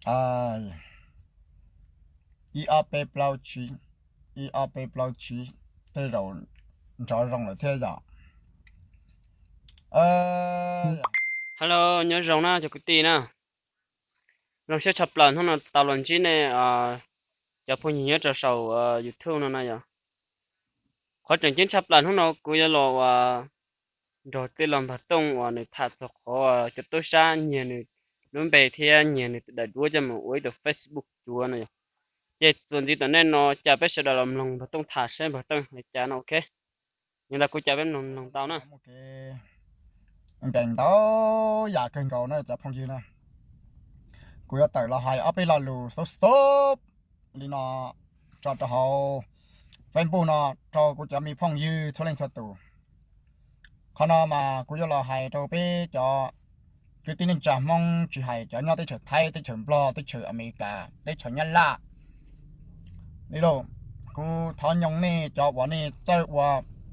Ib ob peb plaub tsib, ib ob peb plaub tsib, tej zaum nrov zoo lawm thiab yom. Hello, nyob zoo na cov kwv tij na. Zoo siab tshaj plaws hnub no tau los ntsib nej cov phooj ywg nyob rau saum YouTube no na yom. Qhov tseem ceeb tshaj plaws hnub no kuv yuav los ua nrog tij laug Npawg Tooj uas nws tham txog qhov cov tub sab nyiag nws lub npe thiab nyiag nws daim duab coj mus ua ib tug Facebook cuav no yom. Ces txuas ntxiv tom ntej no cas peb sawv daws los mloog Npawg Tooj tham seb Npawg Tooj hais cas no, ok. Yog ntawd kuv caw peb mloog mloog tau na. Nkees ntau yam kawg nkaus na cov phooj ywg na. Kuv yuav tawm los hais ob peb lo lus xub xub li no tso rau hauv Facebook no rau kuv cov me phooj ywg txhua leej txhua tus. Qhov no mas kuv yuav los hais rau peb cov kwv tij neej tsa Hmoob, tsis hais cov nyob teb chaws Thaib, teb chaws Nplog, teb chaws Amelikas, teb chaws Nyab Laj li lauj. Kuv thov nyooj nej cov uas nej txawj ua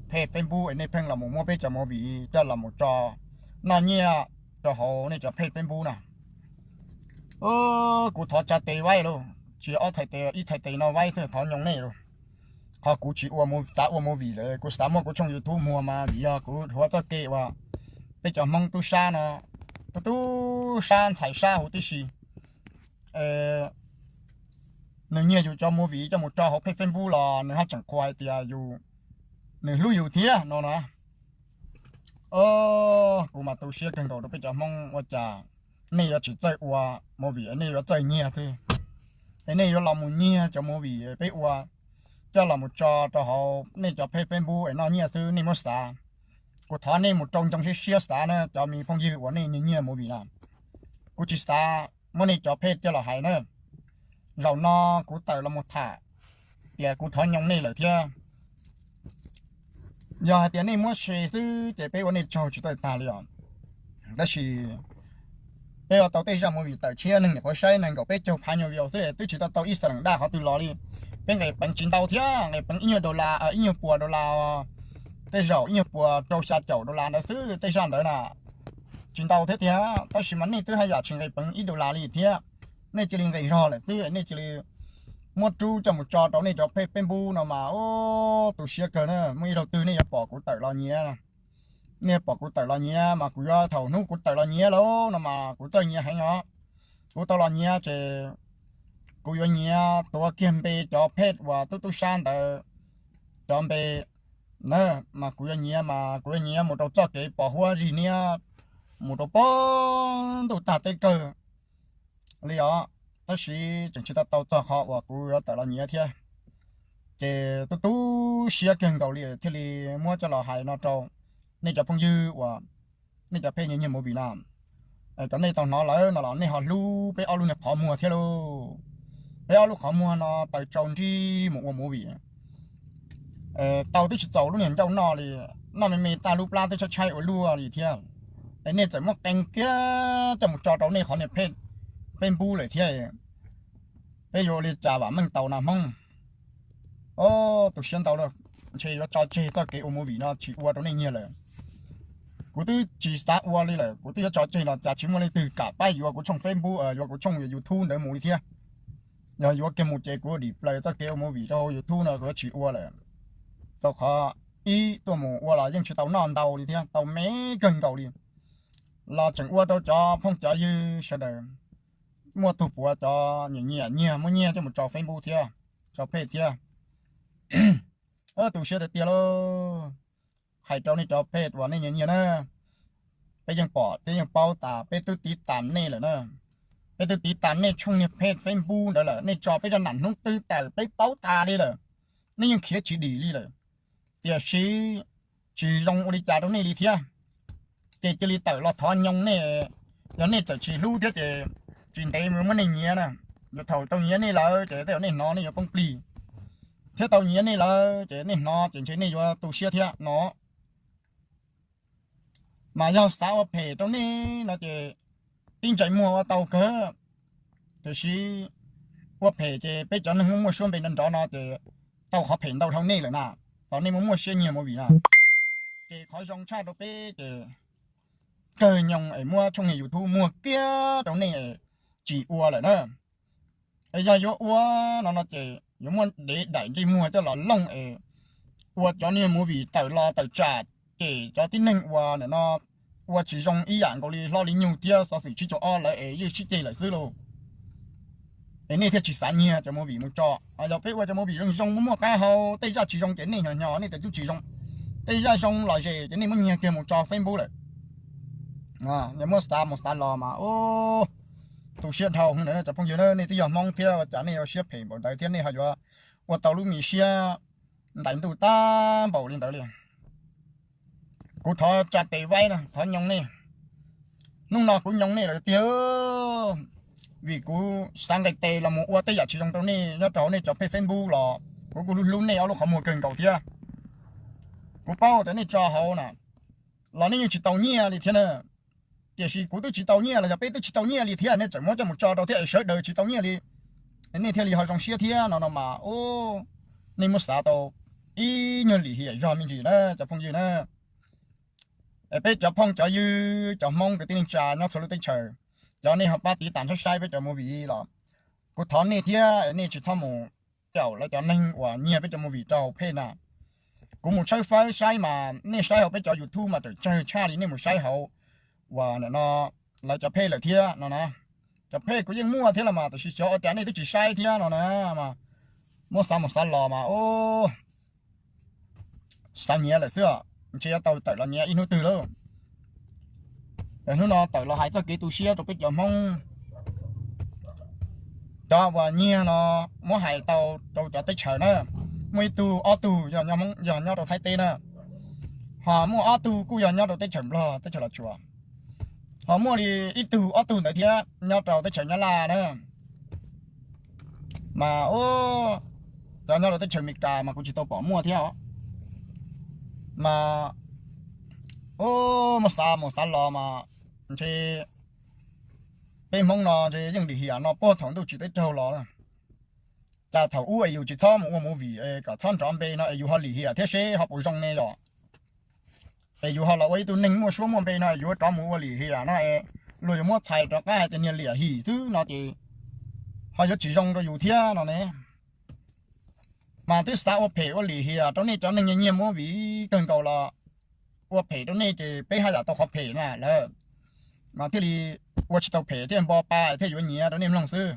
page Facebook es nej pheej los mus muab peb cov movie coj los mus tso noj nyiaj rau hauv nej cov page Facebook na. Kuv thov tsa tes vaib lauj, tsis ob txhais tes, ib txhais tes no vaib xwb, thov nyooj nej lauj. Qhov kuv tsis ua, xav ua movie lawm, kuv xav muaj kuv tshooj YouTube muag mas vim yog kuv hluav txoj kev uas peb cov Hmoob tub sab no, tub tub sab ntxhais sab huv tib si, nws nyiag yus cov movie coj mus tso hauv page Facebook los nws haj tseem qhuas hais tias yus, nws hlub yus thiab no na. Kuv mas tu siab kawg nkaus rau peb cov Hmoob, ua cas nej yuav tsis txawj ua movie, nej yuav txawj nyiag xwb, es nej yuav los mus nyiag cov movie peb ua coj los mus tso rau hauv nej cov page Facebook es noj nyiaj xwb, nej muab xav. Kuv thov nej mus rau ncoo siab siab xav na cov me phooj ywg uas nej nyiag movie na. Kuv tsis xav muab nej cov page coj los hais na. Zaum no kuv tawm los mus tham tias kuv thov nyooj nej lawm thiab. Yog hais tias nej muab share xwb ces peb ua nej tsaug tsis tau tag li os. Tab sis peb ua tau tej zaj movie tawm tshiab neeg nyuam qhuav saib nees nkaum peb caug phav nyuag view xwb, twb tsis tau tau ib xas lees daj qhov twg los li. Peb nqis peev tsis ntau thiab, nqis peev ib nyuag dollar, ib nyuag puas dollar, tej zaum ib nyuag puas rau xya caum dollar ntawd xwb tej zaj ntawd na. Tsis ntau thiab tiag, tab sis mas nej twb haj yam tsis nqis peev ib dollar li thiab. Nej cia li nqis zog lawm xwb, nej cia li muab rub coj mus tso rau nej cov page Facebook no mas, ub, tu siab kawg na. Muaj ib zaug twg nej yuav pom kuv tawm los nyiav, nej yuav pom kuv tawm los nyiav mas kuv yuav, thaum hnub kuv tawm los nyiav lawm no mas kuv txawj nyiav heev os. Kuv tau los nyiav ces kuv yuav nyiav tuav kiag npe cov page uas tub tub sab ntawd cov npe na, mas kuv yuav nyiav mas kuv yuav nyiav mus rau txoj kev pos huab zig niab, mus rau pog ntuj tag teb kawg li os. Tab sis tseem tsis tau tau txog qhov uas kuv yuav tawm los nyiav thiab. Ces tu tu siab kawg nkaus li thiaj li muab coj los hais no rau nej cov phooj ywg uas nej cov page nyiag movie no. Cov nej tau hnov lawm no los nej ho hlub peb ob lub niag qhov muag thiab lauj. Peb ob lub qhov muag no taws tsau nrig mus ua movie. Tau twb tsis txaus lub niag ncauj noj li, noj me me tag lub plab twb tshaib tshaib ua luaj li thiab. Es nej txawm muab qee kiag coj mus tso rau nej qhov niag page Facebook lawm thiab. Peb yuav ua li cas vam meej tau na Hmoob? Ob, tu siab ntau lawm, ntshe yuav tso tseg txoj kev ua movie no tsis ua rau nej nyiag lawm. Kuv twb tsis xav ua li lawm, kuv twb yuav tso tseg los cas tsis muaj leej twg kam pab yuav kuv tshooj Facebook, yuav kuv tshooj YouTube ntawd mus li thiab. Yog yuav kiag mus ces kuv dim plaws txoj kev ua movie rau hauv YouTube no kuv yuav tsis ua lawm. Rau qhov ib tuaj mus ua los yeej tsis tau noj ntau li thiab, tau me kawg nkaus li. Los tseem ua rau cov phooj cov ywg sawv daws muaj tug puav cov nyiam nyiam nyiag muab nyiag coj mus tso Facebook thiab, tso page thiab. Ob, tu siab tiag tiag lauj. Hais rau nej cov page uas nej nyiam nyiag na, peb yeej pom peb yeej paub tas, peb twb tiv tam nej lawm na. Peb twb tiv tam nej tshooj niag page Facebook ntawd lawm, nej tso peb zaj nam hnub twg tawm peb paub tas li lawm. Nej yeej khiav tsis dim li lawm. Tiam sis tsis zoo ua li cas rau nej li thiab. Ces cia li tawm los thov nyooj nej, yog nej txawm tsis hlub thiab ces tsis ntev yuav muab nej nyiav na. Yuav thaum tau nyiav nej lawm ces tej zaum nej hnov nej yuav poob plig, thiab tau nyiav nej lawm ces nej hnov ces ntshe nej yuav tu siab thiab no. Mas yog xav ua phem rau nej no ces tib ntsais muag ua tau kawg, tiam sis ua phem ces peb cov neeg muaj muaj suab npe nrov nrov no ces tau qhov phem ntau dhau nej lawm na. Tau nej muaj muaj siab nyiag movie na, ces qhov zoo tshaj rau peb ces kawg nyoog es muab tshooj niag YouTube muag kiag rau nej tsis ua lawm na. Es yog yuav ua no no ces yuav muaj dev daim ntsej muag coj los looj es ua cov niag movie tawm los tawm tsam, ces cov tib neeg uas nim no ua tsis zoo ib yam nkaus li Hlob Lis Nyug thiab Xov Xwm Tsib Caug Ob lawv es yeej sib ceg lawm xwb lauj. Es nej thiaj tsis xav nyiag cov movie mus tso. Yog peb ua cov movie zoo zoo muaj muaj qab hau, tej zaj tsis zoo ces nej hnyo hnyo nej tias twb tsis zoo, tej zaj zoo los zes ces nej muab nyiag kiag mus tso Facebook lawm. Muab xav mus xav los mas ub, tu siab dhau heev na cov phooj ywg na. Nej twb yog Hmoob thiab ua cas nej yuav siab phem npaum ntawd thiab nej ho yuav ua tau lub me siab ntais ntuj tag npaum li ntawd li. Kuv thov tsa tes vaib na, thov nyooj nej. Hnub no kuv nyooj nej lawm tiag, vim kuv xav nqis tes los mus ua tej yam tsis zoo rau nej nyob rau hauv nej cov page Facebook los kuv kuj hlub hlub nej ob lub qhov muag kawg nkaus thiab. Kuv paub tias nej tso hauv na los nej yeej tsis tau nyiaj li thiab na. Tiam sis kuv twb tsis tau nyiaj los yog peb twb tsis tau nyiaj li thiab nej tseem muab coj mus tso rau thiab es sawv daws tsis tau nyiaj li. Nej thiaj li ho zoo siab thiab no no mas ub, nej muab xav tau ib nyuag lim hiam zog me ntsis na cov phooj ywg na. Es peb cov phooj cov ywg cov Hmoob kwv tij neej tsa nyob txhua lub teb chaws, cov nej ho pab tiv tas ntshab saib peb cov movie los kuv thov nej thiab nej tsis txhob mus caum lawv cov neeg uas nyiag peb cov movie rau hauv page na. Kuv mus tshawb fawb saib mas nej saib hauv peb cov YouTube mas tseem tsawg tshaj li nej mus saib hauv uas nim no lawv cov page lawm thiab no na. Cov page kuv yeej muaj thiab los mas tab sis xyov ua cas nej twb tsis saib thiab no na. Mas muab xav mus xav los mas ub, xav nyiav lawm xwb, ntshe yuav tau tawm los nyiav ib hnub twg lauj. Hnub no tawm los hais txoj kev tu siab rau peb cov Hmoob. Cov uas nyiag no muab hais tau rau cov teb chaws na, muaj ib tug ob tug yog nyob rau Thaib teb na, ho muaj ob tug kuj yog nyob rau teb chaws Nplog teb chaws Los Tsuas, ho muaj li ib tug ob tug ntawd thiab nyob rau teb chaws Nyab Laj na. Mas ub, cov nyob rau teb chaws Amelikas mas kuv tsis tau pom muaj thiab os. Mas ub, muab xav mus xav los mas ntshe peb Hmoob no ntshe yeej lim hiam no puag thaum ntuj tsim teb raug los. Cas thaum ub es yus tsis txhob mus ua movie es kom txhob nrov npe no es yus ho lim hiam thiab seb ho puas zoo ne yom? Es yus ho los ua ib tug neeg muaj suab muaj npe no es yuav rov mus ua lim hiam no es luag yuav muab txhais rov qab hais tias niag liam him xwb no ces ho yuav tsis zoo rau yus thiab no ne. Mas twb xav ua phem ua lim hiam rau nej cov neeg nyiag movie kawg nkaus los ua phem rau nej ces peb haj yam tau qhov phem na lawm, mas thiaj li ua tsis tau phem thiaj npo pa thiaj yuav nyiav rau nej mloog xwb.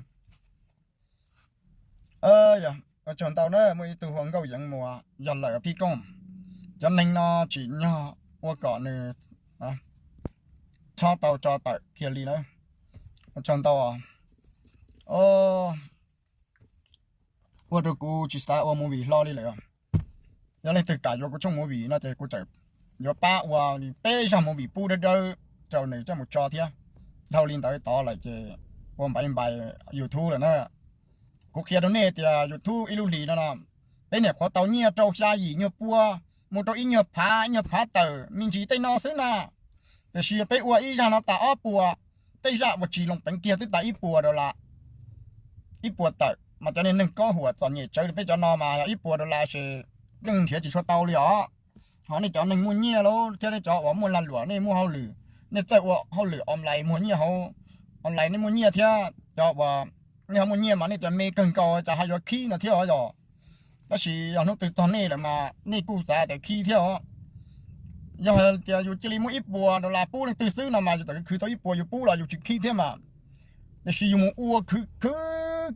Ua tsaug ntau na, muaj ib tug hu ua Nkauj Yeev Muas, yog lawm Pib Kooj, cov neeg no tsim nyog ua kom nws txhob tau tso tawm kiag li na. Ua tsaug ntau. Ua rau kuv tsis xav ua movie hlo li lawm. Yog leej twg kam yuav kuv tshooj movie no ces kuv tseem yuav pab ua li peb zaj movie pub dawb dawb rau nws coj mus tso thiab. Dhau li ntawd tod lawm ces ua npaiv npais YouTube lawm na. Kuv qhia rau nej tias YouTube ib lub hlis no no, peb niam qhuav tau nyiaj rau xya yim nyuag pua, mus rau ib nyuag phav ib nyuag phav tawm me ntsis tej no xwb na. Tiam sis peb ua ib zaj no tas ob puas, tej zaj uas tsis loo peev kiag twb tas ib puas dollar, ib puas tawm mas cov niag neeg kob huam txom nyem tsawv li peb cov no mas yog ib puas dollar ces yeej nrhiav tsis tshua tau li os. Ho nej cov neeg muaj nyiaj lauj thiab nej cov uas muaj lag luam, nej muaj hauj lwm, nej txawj ua hauj lwm online muag nyiaj hauv online, nej muaj nyiaj thiab cov uas nej ho muaj nyiaj mas nej tias me kawg nkaus cas ho yuav khib no thiab os yog. Tab sis yog hnub twg txog nej lawm mas nej kuj xav tias khib thiab os. Yog tias yus cia li muaj ib puas dollar pub leej twg xwb no mas yus txawm khwv tau ib puas yus pub los yus tsis khib thiab mas. Tiam sis yus mus ua khwv khwv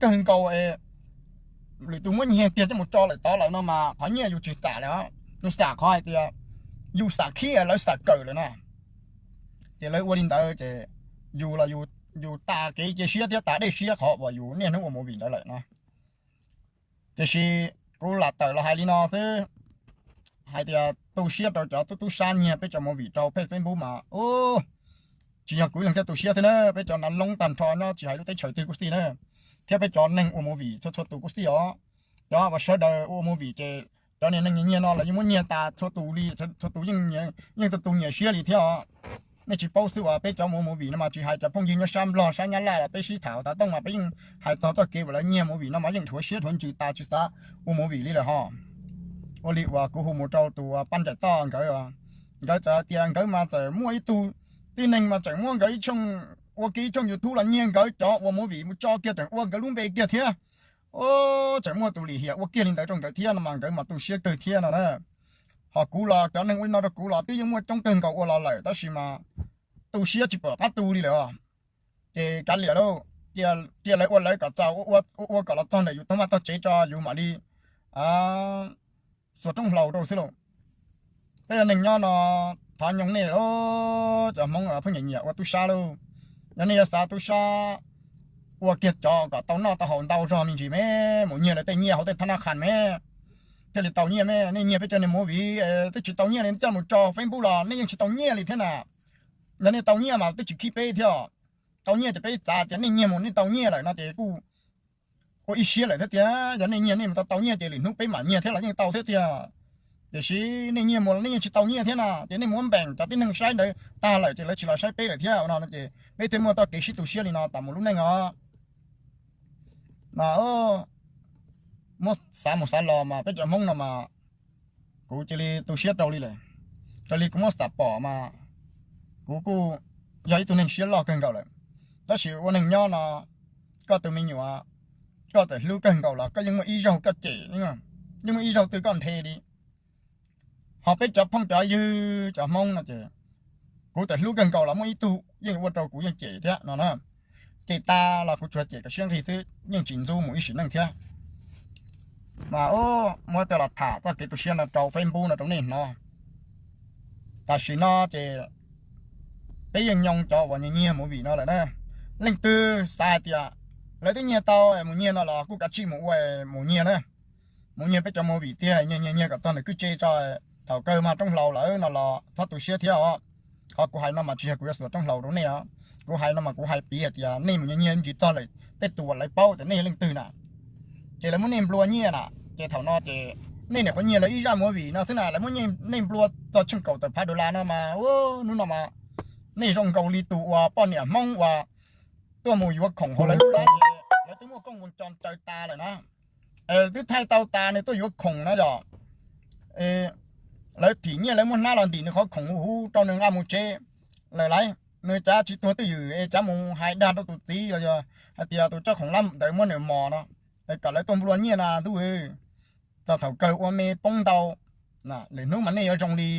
kawg nkaus es lwm tus muab nyiag kiag coj mus tso lawm tod lawm no mas qhov nyiaj yus tsis xam lawm, yus xam qhov hais tias yus xam khib lawv xam kawm lawm na. Ces lawv ua li ntawd ces yus los yus tas kev cia siab thiab tas dej siab qhov uas yus niaj hnub ua movie ntawd lawm na. Tiam sis kuv lam tawm los hais li no xwb, hais tias tu siab rau cov tub tub sab nyiag peb cov movie rau page Facebook mas ub, tsis yog kuv ib leeg thiaj tu siab xwb na, peb cov nav loob tag nrho nyob tsis hais lub teb chaws twg kuj xij na, thiab peb cov neeg ua movie txhua txhua tus kuj xij os. Cov uas sawv daws ua movie ces cov niag neeg nyiag no los yeej muab nyiag tas txhua tus li, txhua tus yeej tu tu nyias siab li thiab os. Nej tsis paub xwb uas peb cov ua movie no mas tsis hais cov phooj ywg nyob sab Nplog sab Nyab Laj los peb sib tham tas tooj mas peb yeej hais txog txoj kev uas lawv nyiag movie no mas yeej dhuav siab dhuav ntsws tas tsis xav ua movie li lawm ho. Ua li uas kuv hu mus rau tus Paj Ncaim Toj nkawd, nkawd txawm hais tias nkawd mas txawm muaj ib tug tib neeg mas tseem muab nkawd ib tshooj ua kiag ib tshooj YouTube los nyiag nkawd cov ua movie mus tso kiag tseem ua nkawd lub npe kiag thiab. Tseem muaj tus lim hiam ua kiag li ntawd rau nkawd thiab no mas nkawd mas tu siab kawg thiab no na. Ho kuv los cov neeg ua li no rau kuv los twb yeej muaj coob kawg nkaus ua los lawm tab sis mas tu siab tsis pom qab tu li lawm os. Ces kav liam lauj, cia lawv ua lawv kom txaus, ua ua kom los txog ntawm yus tog vaj tog tsev tso yus mam li xuas roob hlau rau xwb lauj. Peb yog neeg nyob no thov nyooj nej lauj, cov Hmoob pheej nyiam nyiam ua tub sab lauj. Yog nej yuav xav tub sab, ua kiag cov kom tau noj tau haus ntau zog me ntsis me, mus nyiag lawv tej nyiaj hauv tej thab nab qhas me thiaj li tau nyiaj me. Nej nyiag peb cov niag movie twb tsis tau nyiaj li coj mus tso Facebook los nej yeej tsis tau nyiaj li thiab na. Yog nej tau nyiaj mas twb tsis khib peb thiab. Tau nyiaj ces peb xav tias nej nyiag mus nej tau nyiaj lawm no ces kuj ua ib siab lawm thiab tias yog nej nyiag nej mus tau tau nyiaj ces lwm hnub peb mam nyiag thiab los yeej tau thiab tiag. Tiam sis nej nyiag mus los nej yeej tsis tau nyiaj thiab na, ces nej muab npeem cov tib neeg saib ntawd tag lawm ces lawv tsis los saib peb lawm thiab no ces peb thiaj muaj txoj kev sib tu siab li no tas mus lub neej os. Mas muab xav mus xav los mas peb cov Hmoob no mas kuv cia li tu siab rau li lawm. Raws li kuv muab xam pom mas kuv kuj yog ib tug neeg siab loj kawg nkaus lawm. Tab sis ua neeg nyob no, koj tus me nyuam, koj txawm hlub kawg nkaus los koj yeej muaj ib zaug koj cem, yeej muaj ib zaug twg koj nthe li. Ho peb cov phooj cov ywg cov Hmoob no ces kuv txawm hlub kawg nkaus los muaj ib tug yeej ua rau kuv yeej cem thiab no na. Cem tas los kuv tsuas cem kom siab nqig xwb yeej tsis ntxub mus ib sim neej thiab. Mas muab coj los tham txoj kev tu siab no rau Facebook no rau nej hnov. Tam sim no ces peb yeej nyoo cov uas nyiag movie no lawm na. Leej twg xav hais tias lawv twb nyiag tau mus nyiag no los kuj kav tsij mus ua mus nyiag na. Mus nyiag peb cov movie tiag, nyiag nyiag nyiag kom txog ntawm kwj tse tso, thaum kawg mag roob hlau lawm no los txhob tu siab thiab os. Qhov kuv hais no mas tsis yog kuv yuav xuas roob hlau rau nej os. Kuv hais no mas kuv hais piv hais tias nej mus nyiag nyiag ntsis txog lawm tej tus uas lawv paub tias nej yog leej twg na, ces lawv muab nej nplua nyiaj na, ces thaum no ces nej niam qhuav nyiag lawv ib zaj movie no xwb na, lawv muab nej nplua txog tsheej kaum tawm phav dollar no mas hnub no mas nej zoo nkaus li tus uas poj niam Hmoob uas tuaj mus yuav khoom hauv lawv lub lab, lawv twb muaj kooj mus co caw tas lawm na. Twb thaij tau tas nws tuaj yuav khoom na yom. Lawv thim nyiaj lawv muab hnab los ntim nws qhov khoom huv huv rau nws nqa mus tsev lawm lauj. Nws cav tsis tuag twj ywm es cav mus hais dag rau tus txiv los yog hais tias tus tsob khoom lab ntawd muab nws mos no, kom lawv tuaj nplua nyiaj na ntuj. Txog thaum kawg ua me poob ntau, lwm hnub mas nej yuav zoo li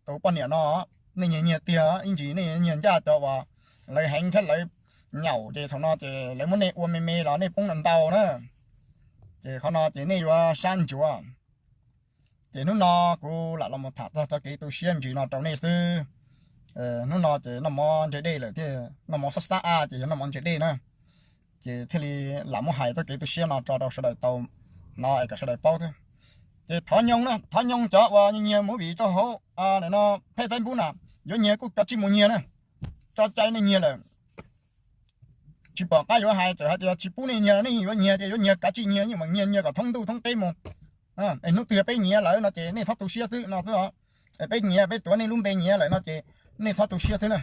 tus poj niam no, nej nyiag nyiag tiag ib ntsis nej nyiag ncaj cov uas lawv heev thiab lawv nyaum ces thaum no ces lawv muab nej ua me me los nej poob ntau na. Ces qhov no ces nej yuav sab ntsuav. Ces hnub no kuv lam los mus tham txog txoj kev tu siab ntsis no rau nej xwb. Hnub no ces noj mov ntse dej lawm thiab, noj mov xab xab a ces yog noj mov ntse dej na. Ces thiaj li lam muab hais txoj kev tu siab no tso rau sawv daws tau hnov es kom sawv daws paub xwb. Ces thov nyooj na, thov nyooj cov uas nyiag movie rau hauv no, pheej Facebook na, yuav nyiag kuj kav tsij mus nyiag na. Tso cai nej nyiag lawm, tsis pom qab yuav hais, txawm hais tias tsis pub nej nyiag, nej yuav nyiag ces yuav nyiag kav tsij nyiag, yeej mam nyiag nyiag kom thoob ntuj thoob teb mus. Es hnub twg peb nyiav lawm no ces nej txhob tu siab xwb no xwb os. Es peb nyiav, peb tuav nej lub npe nyiav lawm no ces nej txhob tu siab xwb na.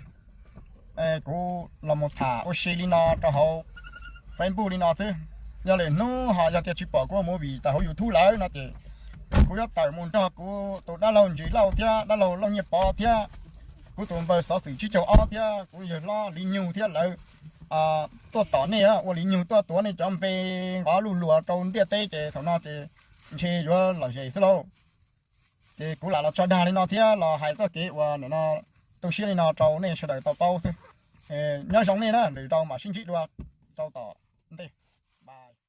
Kuv los mus tham ua si li no rau hauv Facebook li no xwb. Yog lwm hnub ho yog tias tsis pom kuv ua movie tawm hauv YouTube lawm no ces kuv yuav tawm mus nrog kuv tus dab laug Ntsis Lauj thiab dab laug Lauj Nyiaj Pov thiab kuv tus npawg Xov Xwm Tsib Caug Ob thiab kuv yawg hlob Li Nyug thiab lawv tuaj tom nej, ua Li Nyug tuaj tuav nej cov npe nqov luj luag rau ntiaj teb ces thaum no ces ntshe yuav lom zem xwb lauj. Ces kuv lam los tso dag li no thiab los hais txoj kev uas nim no tu siab li no rau nej sawv daws tau paub xwb. Nyob zoo nej na, lwm zaus mam sib ntsib dua rau tom ntej. Bye.